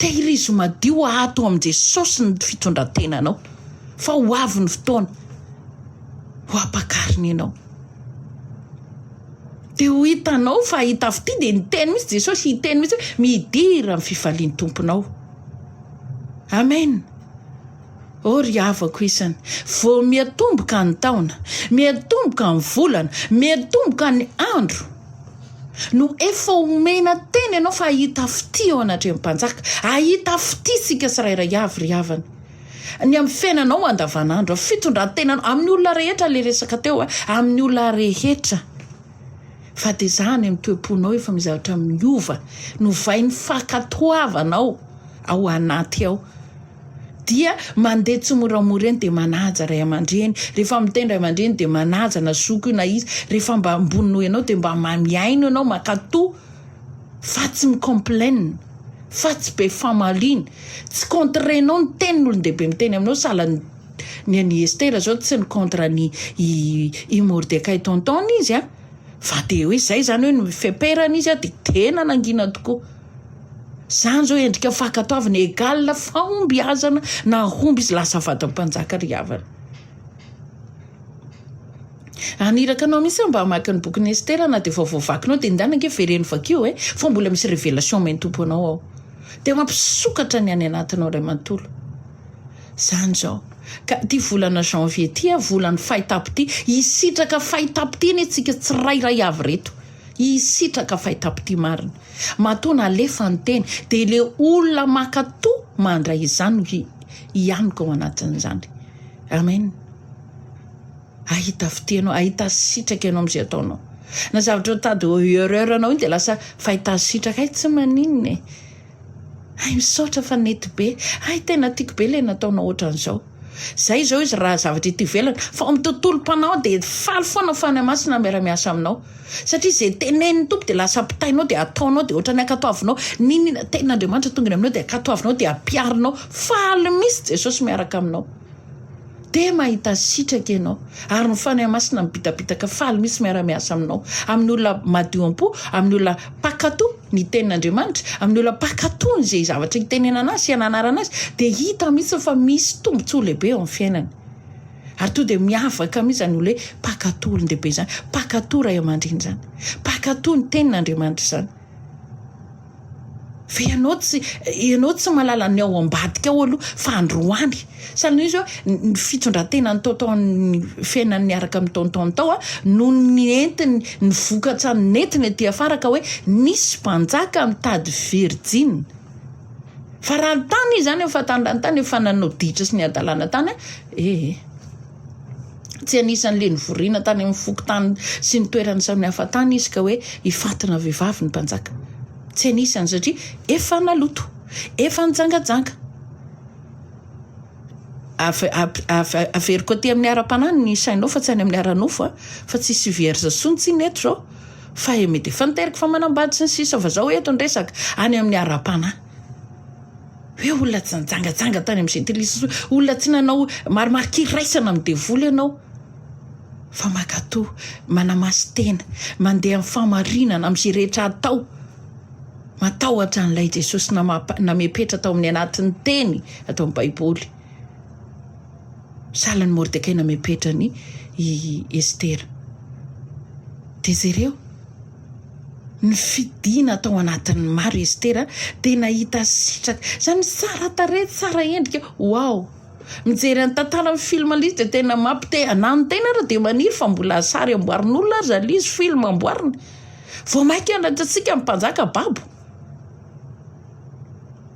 Tehirizo madio ato amin'i Jesosy ny fitondran-tenanao fa ho avy ny fotoana ho ampakarina ianao. Dia ho hitanao fa hahita fitia dia niteny mihitsy Jesosy hiteny mihitsy hoe midira amin'ny fifalian'ny Tomponao. Amen. Oh ry havako isany, vao miatomboka ny taona, miatomboka ny volana, miatomboka ny andro, no efa omena teny ianao fa hahita fitia eo anatrehan'ny mpanjaka, hahita fitia isika tsirairay avy ry havana. Ny amin'ny fiainanao andavanandro, fitondran-tenanao, amin'ny olona rehetra ilay resaka teo, amin'ny olona rehetra. Fa dia zany amin'ny toe-ponao efa misy zavatra miova, novain'ny fankatoavanao ao anaty ao. Dia mandeha tsimoramora eny dia manaja ray aman-dreny, rehefa miteny ray aman-dreny dia manaja na zoky io na iza, rehefa mba ambony noho ianao dia mba mihaino ianao, mankatò fa tsy mi-complain, fa tsy be famaliana, tsy contre-nao ny tenin'olon-dehibe miteny aminao sahala ny ny an'i Estera zao tsy ni-contre an'i i Mordekay tonton-ny izy an! Fa dia hoe izay izany hoe ny feperana izy dia tena nangina tokoa. Izany izao endrika fankatoavana egal fahombiazana nahomby izy lasa vadin'ny mpanjaka ry havana. Haniraka anao mihitsy aho mba hamaky ny bokin'i Estera na dia efa voavakinao dia ndana ange vereno vakio e fa mbola misy révélation omen'ny Tompo anao ao. Dia mampisokatra ny any anatinao iray manontolo. Izany izao. Ka ity volana janvier ity a, volan'ny fahitam-pitia, hisitraka fahitam-pitia anie tsika tsirairay avy ireto. Hisitraka fahitam-pitia marina. Matoa nalefa ny teny dia ilay olona mankatò mandray izany no hianoka ao anatin'izany. Amen. Hahita fitia ianao, hahita sitraka ianao amin'izay ataonao. Na zavatra mitady ho erreur anao iny dia lasa fahita sitraka, hay tsy maninona e. Hay misaotra fa nety be, hay tena tiako be ilay nataonao ohatran'izao. Zay izao izy raha zavatra ety ivelany, fa ao amin'ny tontolom-panahy dia faly foana ny Fanahy Masina miara-miasa aminao. Satria izay tenenin'ny Tompo dia lasa ampitainao dia ataonao dia ohatran'ny ankatoavinao, n'inon'inona tenin'Andriamanitra tonga eny aminao dia ankatoavinao dia ampiharinao, faly mihitsy Jesosy miaraka aminao. Dia mahita sitraka ianao, ary ny Fanahy Masina mibitabitaka faly mihitsy miara-miasa aminao, amin'ny olona madio am-po, amin'ny olona mpankatò ny tenin'Andriamanitra, amin'ny olona mpankatò izay zavatra itenenana azy sy ananarana azy, dia hita mihitsy fa misy tombontsoa lehibe eo amin'ny fiainany. Ary tonga dia miavaka mihitsy izany olona hoe mpankatò olon-dehibe izany, mpankatò ray aman-dreny izany, mpankatò ny tenin'Andriamanitra izany. Fa ianao tsy ianao tsy mahalala ny ao ambadika ao aloha fa androany. Sahala izy hoe ny fitondran-tenan'ny tonton ny fiainany niaraka amin'ny tonton tao no nentiny ny vokatra nentiny aty afara ka hoe nisy mpanjaka mitady virjiny. Fa raha ny tany izy zany efa tany raha ny tany efa nanao ditra sy ny hadalana tany eh. Tsy anisan'ilay nivoriana tany amin'ny fokontany sy ny toerana samihafa tany izy ka hoe hifatina vehivavy ny mpanjaka. Tsy anisany satria efa naloto, efa nijangajanga. Averiko aty amin'ny ara-panahy ny sainao fa tsy any amin'ny ara-nofo fa tsisy vierge intsony tsiny eto izao fa mety efa niteraka efa manambady sy ny sisa fa izao eto ny resaka any amin'ny ara-panahy. Hoe olona tsy nijangajanga tany amin'ny jentilisa intsony, olona tsy nanao marimarika iraisana amin'ny devoly ianao, fa mankatò, manamasin-tena, mandeha amin'ny fahamarinana amin'izay rehetra atao, matahotra an'ilay Jesosy namepetra tao amin'ny anatin'ny teny ato amin'ny Baiboly. Sahala an'i Mordekay namepetra an'i Estera. Dia jereo. Ny fidiana tao anatin'ny maro i Estera dia nahita sitraka. Izany hoe tsara tarehy, tsara endrika. Wow! Mijery ny tantaran'ny film ilay izy dia tena mampite hanano-tena ary dia maniry fa mbola sary amboarin'olona aza ilay izy, film amboarina. Vao mainka andrasantsika ny mpanjaka babo.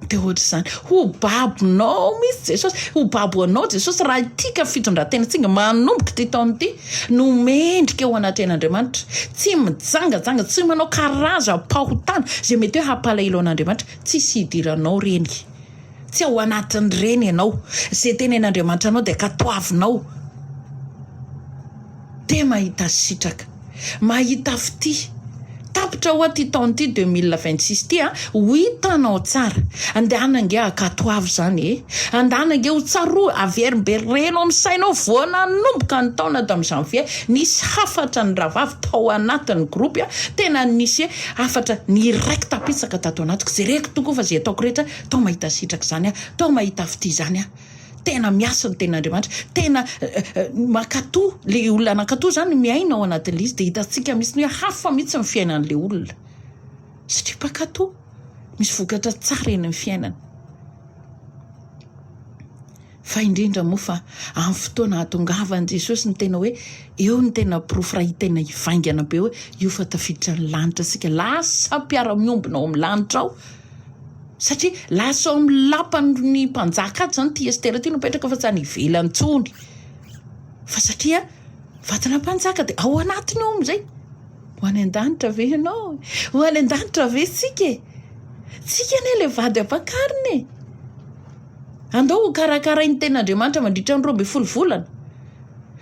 Dia ohatr'izany. Ho babonao mihitsy Jesosy. Ho babo anao Jesosy raha ity ka fitondran-tenantsika manomboka ity taona ity no mendrika eo anatrehan'Andriamanitra. Tsy mijangajanga, tsy manao karazam-pahotana izay mety hoe hampalahelo an'Andriamanitra. Tsisy hidiranao ireny. Tsy ao anatin'ireny ianao. Izay tenen'Andriamanitra anao dia ankatoavinao. Dia mahita sitraka. Mahita fitia. Tapitra hoa ty taona ity 2026 ity a, ho hitanao tsara. Andehana ange ankatoavy izany e. Andehana ange ho tsarovy, averimbereno amin'ny sainao vao nanomboka ny taona tamin'ny janvier, nisy hafatra ny rahavavy tao anatin'ny groupe a, tena nisy hafatra niraiki-tapitsaka tato anatiko, jereko tokoa fa izay ataoko rehetra toa mahita sitraka izany aho, toa mahita fitia izany aho. Tena miasa ny tenin'Andriamanitra, tena mankatò, le olona nankatò zany miaina ao anatin'ilay izy dia hitantsika mihitsy hoe hafa mihitsy ny fiainan'ilay olona satria mpankatò, misy vokatra tsara eny amin'ny fiainana. Fa indrindra moa fa amin'ny fotoana hahatongavan'i Jesosy ny tena hoe eo ny tena porofo raha tena hivaingana be hoe io fa tafiditra ny lanitra isika, lasa mpiara-miombona ao amin'ny lanitra ao. Satria lasa ao amin'ny lapan'ny mpanjaka ato izany ity Estera ity no mipetraka fa tsy any ivelany intsony. Fa satria vadina mpanjaka dia ao anatiny ao amin'izay. Ho any an-danitra ve ianao? Ho any an-danitra ve isika e? Tsika anie ilay vady ampakarina e. Andao ho karakarain'ny tenin'Andriamanitra mandritra ny 12 volana.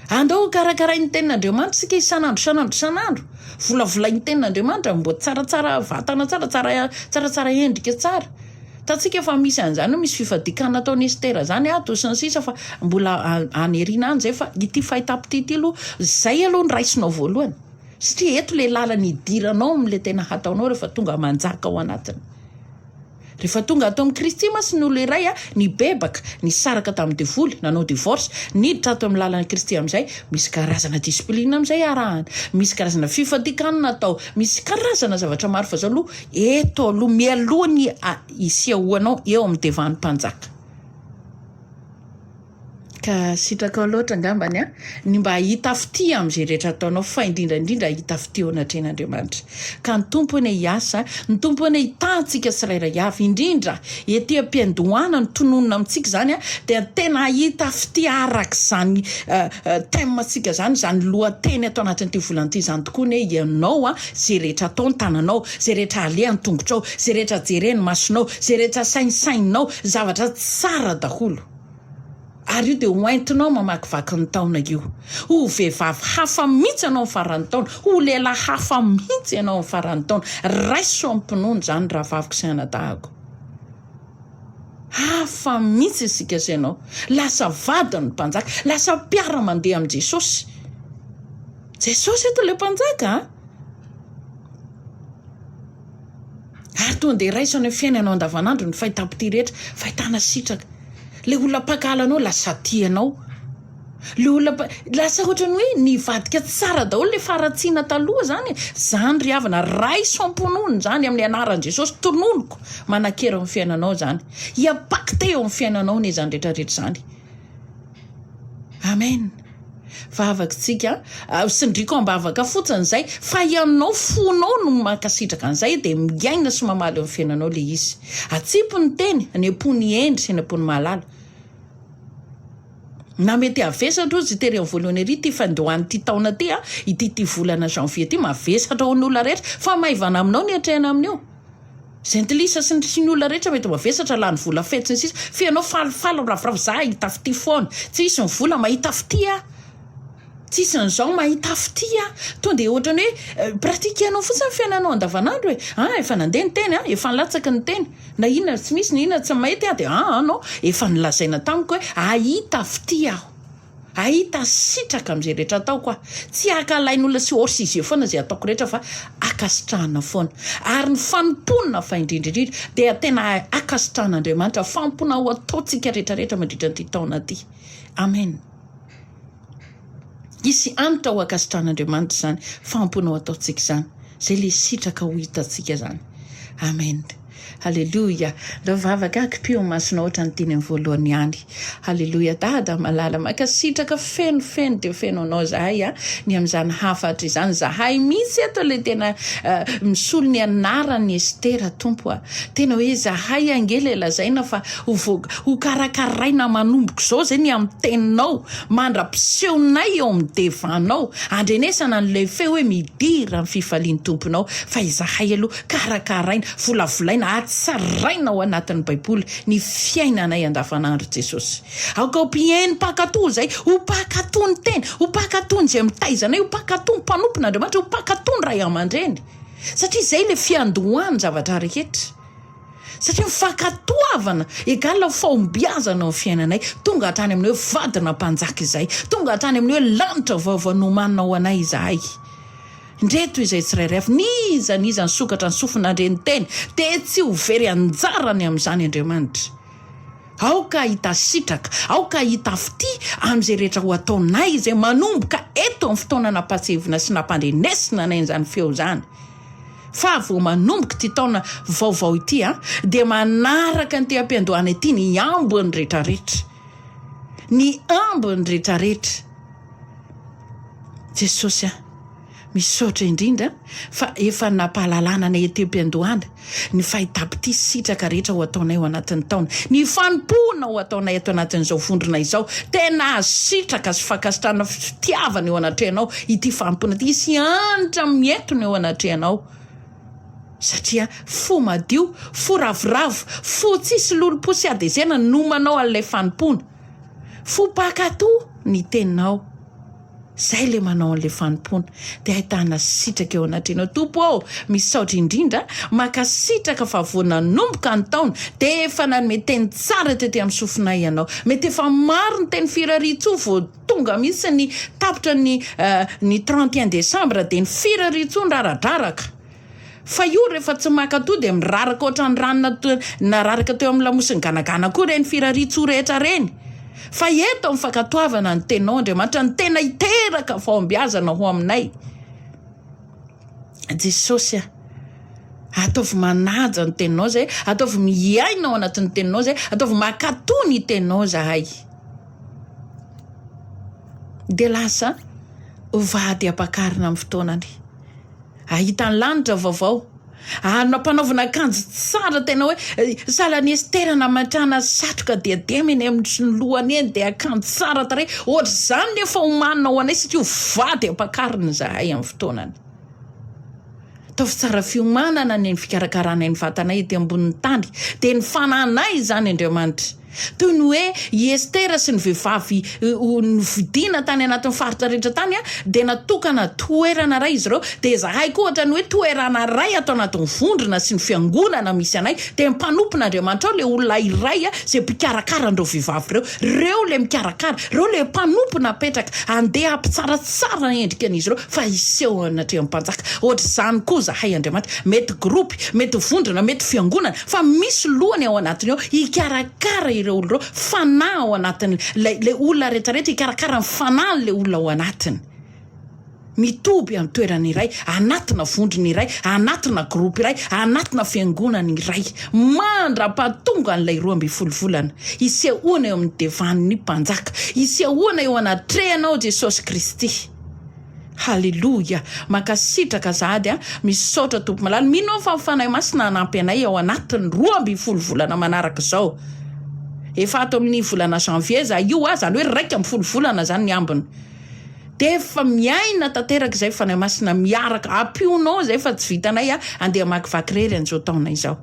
Andao ho karakarain'ny tenin'Andriamanitra isika isan'andro isan'andro isan'andro. Volavolain'ny tenin'Andriamanitra mbo tsaratsara vatana tsara, tsara tsaratsara endrika tsara. Hitantsika fa misy an'izany hoe misy fifadian-kanina ataon'i Estera izany ato sy ny sisa fa mbola any aoriana any izay fa ity fahitam-pitia ity aloha, izay aloha no raisinao voalohany. Satria eto ilay lalana idiranao amin'ilay tena hataonao rehefa tonga manjaka ao anatiny. Rehefa tonga ato amin'i Kristy mantsy ny olona iray, nibebaka, nisaraka tamin'ny devoly, nanao divorce, niditra ato amin'ny lalan'i Kristy amin'izay, misy karazana discipline amin'izay arahana, misy karazana fifadian-kanina atao, misy karazana zavatra maro fa izao aloha eto aloha mialoha ny hisehoanao eo amin'ny devan'ny mpanjaka. Ka sitrakao loatra angambany an, ny mba hahita fitia amin'izay rehetra ataonao fa indrindra indrindra hahita fitia eo anatrehan'Andriamanitra. Ka ny Tompo anie hiasa, ny Tompo anie hitaha antsika tsirairay avy, indrindra ety am-piandohana ny tononina amintsika izany an, dia tena hahita fitia araka izany thème ntsika izany, izany lohateny ato anatin'ity volana ity izany tokoa anie ianao an, izay rehetra atao ny tananao, izay rehetra aleha ny tongotrao, izay rehetra jerena ny masonao, izay rehetra saintsaininao, zavatra tsara daholo. Ary io dia ho entinao mamakivaky ny taona io. Ho vehivavy hafa mihitsy ianao amin'ny faran'ny taona. Ho lehilahy hafa mihitsy ianao amin'ny faran'ny taona. Raiso amim-pinoana izany rahavaviko sy anadahiko. Hafa mihitsy isika sy ianao. Lasa vadin'ny mpanjaka. Lasa mpiara-mandeha amin'i Jesosy. Jesosy eto ilay mpanjaka a! Ary tonga dia raiso any amin'ny fiainanao andavanandro ny fahitam-pitia rehetra, fahitana sitraka. Ilay olona mpankahala anao lasa tia anao. Ilay olona mpa- lasa ohatran'ny hoe nivadika tsara daholo ilay faharatsiana taloha izany e. Izany ry havana, raiso am-pinoana izany amin'ny anaran'i Jesosy, tononiko manan-kery amin'ny fiainanao izany. Hi-impacter eo amin'ny fiainanao anie izany rehetra rehetra izany. Amen. Vavakitsika, tsindriko am-bavaka fotsiny izay, fa ianao fonao no mankasitraka an'izay dia miaina sy mamaly eo amin'ny fiainanao ilay izy. Atsipy ny teny any am-pon'ny hendry sy any am-pon'ny mahalala. Na mety havesatra ozy tery amin'ny voalohany ery ity fandohan'ity taona ity, ity ity volana janvier ity, mavesatra ho an'ny olona rehetra, fa maivana aminao ny atrehina amin'io. Jentilisa sy ny sy ny olona rehetra mety mavesatra lany vola fety sy ny sisa fa ianao falifaly miraviravy za hahita fitia foana tsy hisy ny vola mahita fitia aho tsy hisy an'izao mahita fitia aho tonga dia ohatran'ny hoe pratique anao fotsiny ny fiainanao andavanandro e ah efa nandeha ny teny ah efa nilatsaka ny teny na inona tsy misy na inona tsy mety ah dia ah non efa nolazaina tamiko hoe hahita fitia aho. Hahita sitraka amin'izay rehetra ataoko aho. Tsy ankahalain'olona sy hors sujet foana izay ataoko rehetra fa ankasitrahana foana. Ary ny fanompoana fa indrindra indrindra dia tena ankasitrahan'Andriamanitra fanompoana ho ataontsika rehetra rehetra mandritra an'ity taona ity. Amen. Hisy hanitra ho ankasitrahan'Andriamanitra izany fanompoana ho ataontsika izany. Izay ilay sitraka ho hitantsika izany. Amen. Haleloia! Ndao vavaka akipio ny masonao ohatran'ny teny amin'ny voalohany ihany. Haleloia Dada malala mankasitraka feno feno dia feno anao zahay a ny amin'izany hafatra izany. Zahay mihitsy eto ilay tena misolo ny anaran'i Estera Tompo a. Tena hoe zahay ange ilay lazaina fa ho voa ho karakaraina manomboka izao izay ny amin'ny teninao mandra-pisehonay eo amin'ny devanao andrenesana an'ilay feo hoe midira amin'ny fifalian'ny Tomponao fa izahay aloha karakaraina, volavolaina, hatsaraina ao anatin'ny Baiboly ny fiainanay andavanandro Jesosy. Aoka ho mpihaino mpankatò izay, ho mpankatò ny teny, ho mpankatò an'izay mitaiza anay, ho mpankatò ny mpanompon'Andriamanitra, ho mpankatò ny ray aman-dreny. Satria izay ilay fiandohan'ny zavatra rehetra. Satria ny fankatoavana égale fahombiazana ao amin'ny fiainanay, tonga hatrany amin'ny hoe vadina mpanjaka izay, tonga hatrany amin'ny hoe lanitra vaovao nomanina ho anay izahay. Indreto izay tsirairay avy, n'iza n'iza nisokatra ny sofiny nandre ny teny, dia tsy ho very anjarany amin'izany Andriamanitra. Aoka hahita sitraka, aoka hahita fitia amin'izay rehetra ho ataonay izay manomboka eto amin'ny fotoana nampahatsiahivina sy nampandrenesina anay an'izany feo izany. Fa vao manomboka ity taona vaovao ity dia manaraka an'ity ampiandohana ity ny ambiny rehetrarehetra. Ny ambiny rehetrarehetra. Jesosy a! Misaotra indrindra fa efa nampahalalana anay ety am-piandohana ny fahitam-pitia sitraka rehetra ho ataonay ao anatin'ny taona. Ny fanompoana ho ataonay ato anatin'izao vondrona izao. Tena azo sitraka sy fankasitrahana fitiavana eo anatrehanao ity fanompoana ity. Hisy hanitra mientona eo anatrehanao. Satria fo madio, fo ravoravo, fo tsisy lolompo sy hadezena no manao an'ilay fanompoana. Fo mpankatò ny teninao. Zay le manao an'le fanompoana de ahitana sitraka eo anatrehanao. Tompo ô, misaotra indrindra, mankasitraka fa vao nanomboka ny taona de efa nanome teny tsara tety amin'ny sofinay Ianao. Mety efa maro ny teny firariantsoa vao tonga mihitsy ny tapitra ny ny 31 décembre de ny firariantsoa niraradraraka. Fa io rehefa tsy mankatoa dia miraraka ohatran'ny rano nararaka teo amin'ny lamosin'ny ganagana koa ireny firariantsoa rehetra ireny. Fa eto amin'ny fankatoavana ny teninao Andriamanitra no tena hiteraka fahombiazana ho aminay. Jesosy a! Ataovy manaja ny teninao izay, ataovy miaina ao anatin'ny teninao izay, ataovy mankatoa ny teninao izahay. Dia lasa ho vady ampakarina amin'ny fotoanany. Hahita ny lanitra vaovao. Ary nampanaovina akanjo tsara tena hoe sahala an'i Estera nametrahana satroka diadema eny amin'ny lohany eny dia akanjo tsara tarehy. Ohatr'izany ny efa omanina ho anay satria ho vady ampakarina izahay amin'ny fotoanany. Ataovy tsara fiomanana ny fikarakarana ny vatanay ety ambonin'ny tany. Dia ny fanahinay izany Andriamanitra. Toy ny hoe i Estera sy ny vehivavy novidiana tany anatin'ny faritra rehetra tany dia natokana toerana iray izy ireo, dia izahay koa ohatran'ny hoe toerana iray ato anatin'ny vondrona sy ny fiangonana misy anay, dia mpanompon'Andriamanitra ao ilay olona iray izay mpikarakara an'ireo vehivavy ireo, ireo ilay mikarakara, ireo ilay mpanompo napetraka handeha hampitsaratsara ny endriky an'izy ireo fa hiseho anatrehan'ny mpanjaka. Ohatr'izany koa izahay Andriamanitra, mety groupe, mety vondrona, mety fiangonana, Fa misy lohany ao anatiny ao hikarakara ireo olona ireo, fanahy ao anatiny, ilay ilay olona rehetra rehetra hikarakara ny fanahin'ilay olona ao anatiny. Mitoby amin'ny toerana iray, anatina vondrona iray, anatina groupe iray, anatina fiangonana iray, mandra-pahatonga an'ilay 12 volana hisehoana eo amin'ny devan'ny mpanjaka, hisehoana eo anatrehanao Jesosy Kristy. Haleloia! Mankasitraka sahady a! Misaotra Tompo malala. Mino aho fa ny Fanahy Masina hanampy anay ao anatin'ny 12 volana manaraka izao. Efa ato amin'ny volana janvier za io a, izany hoe 11 volana izany ny ambiny. Dia efa miaina tanteraka izay Fanahy Masina miaraka. Ampionao izay fa tsy vitanay a, andeha hamakivaky irery an'izao taona izao.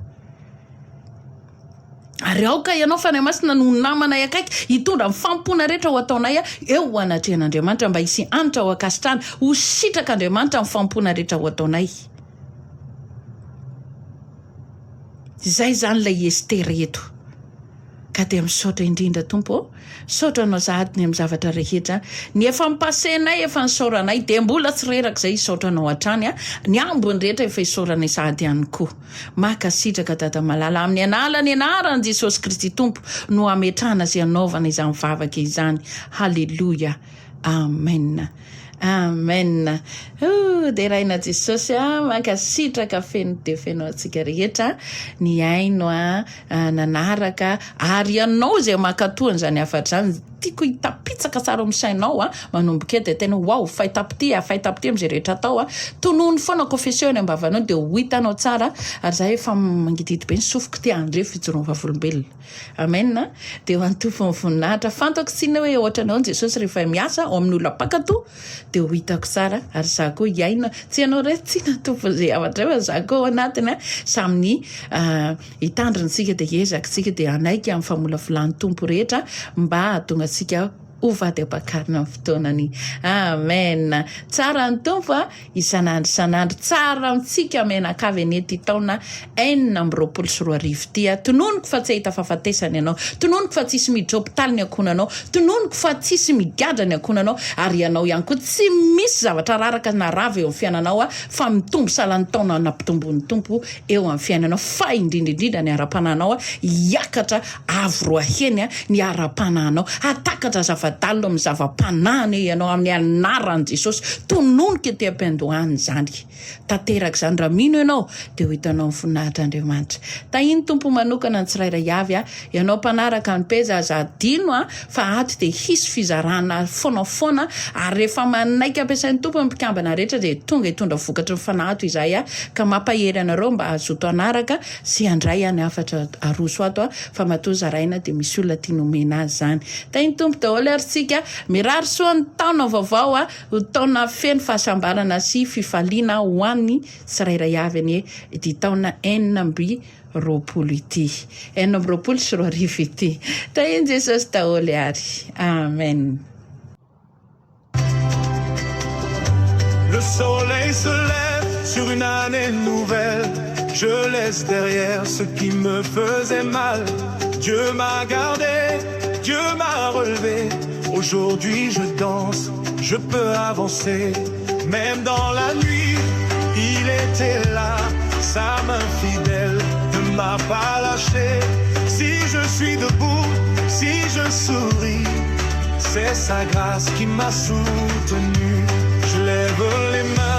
Ary aoka Ianao, Fanahy Masina, no ho namanay akaiky, hitondra ny fanompoana rehetra ho ataonay eo anatrehan'Andriamanitra, mba hisy hanitra ho ankasitrahana, ho sitrak'Andriamanitra ny fanompoana rehetra ho ataonay. Izay izany ilay Estera eto. Ka dia misaotra indrindra Tompo ô. Misaotra Anao sahady ny amin'ny zavatra rehetra. Ny efa ni-passer-nay, efa nisaoranay, dia mbola tsy reraka izay hisaotra Anao hatrany. Ny ambiny rehetra efa isaoranay sahady ihany koa. Mankasitraka Dada malala amin'ny analany anaran Jesosy Kristy Tompo no ametrahana sy anaovana izany vavaka izany Haleloia Amen Amen Ooh deraina Jesosy a mankasitraka feno dia feno antsika rehetra nihaino a nanaraka ary ianao izay mankatoa an'izany hafatra izany Tiako hitapitsaka tsara ao amin'ny sainao a, manomboka eto dia tena waouh, fahitam-pitia a, fahitam-pitia amin'izay rehetra atao a, tonony foana confession eny am-bavanao dia ho hitanao tsara, ary za efa mangidihidy be ny sofiko te handre fijoroan'ny vavolombelona. Amen a, dia ho an'ny Tompo ny voninahitra, fantako tsinona hoe ohatran'ny ahoana Jesosy rehefa miasa ao amin'ny olona mpankatò dia ho hitako tsara ary za koa hiaina, tsy ianao irery tsinona tompon'izay zavatra io fa za koa ao anatiny a, samy ny Hitandrina isika dia hiezaka isika dia hanaiky amin'ny famolavolan'ny Tompo rehetra mba hahatonga antsika ho vady ampakarina amin'ny fotoanany. Amen. Tsara ny Tompo a, isan'andro isan'andro. Tsara amintsika mianakavy anie ity taona 2026 ity a. Tononiko fa tsy hahita fahafatesana ianao. Tononiko fa tsisy miditra hopitaly ny ankohonanao. Tononiko fa tsisy migadra ny ankohonanao ary ianao ihany koa tsy misy zavatra raraka na rava eo amin'ny fiainanao a, fa mitombo sahala ny taona nampitomboin'ny Tompo eo amin'ny fiainanao fa indrindra indrindra ny ara-panahinao hiakatra avo roa heny ny ara-panahinao hatakatra zava-dalina amin'ny zava-panahy anie ianao amin'ny anaran'i Jesosy tononiko ety am-piandohana izany tanteraka izany raha mino ianao dia ho hitanao ny voninahitr'Andriamanitra tahin'ny Tompo manokana ny tsirairay avy ianao mpanaraka ny pejy aza adino fa ato dia hisy fizarana foana foana ary rehefa manaiky ampiasain'ny Tompo ny mpikambana rehetra dia tonga hitondra vokatry ny fanahy ato izahay ka mampahery anareo mba hazoto hanaraka sy handray ny hafatra aroso ato fa matoa zaraina dia misy olona tiany homena azy izany. Tahin'ny Tompo daholo ary tsika. Mirary soa ny taona vaovao ho taona feno fahasambarana sy fifaliana ho an'ny tsirairay avy anie ity taona 2026 ity. 2026 ity. Tahin'i Jesosy daholo ary. Amen. Le soleil se lève sur une année nouvelle. Je laisse derrière ce qui me faisait mal. Dieu m'a gardé, Dieu m'a relevé. Aujourd'hui je danse, je peux avancer. Même dans la nuit, il était là. Sa main fidèle ne m'a pas lâché. Si je suis debout, si je souris, c'est sa grâce qui m'a soutenu. Je lève les mains.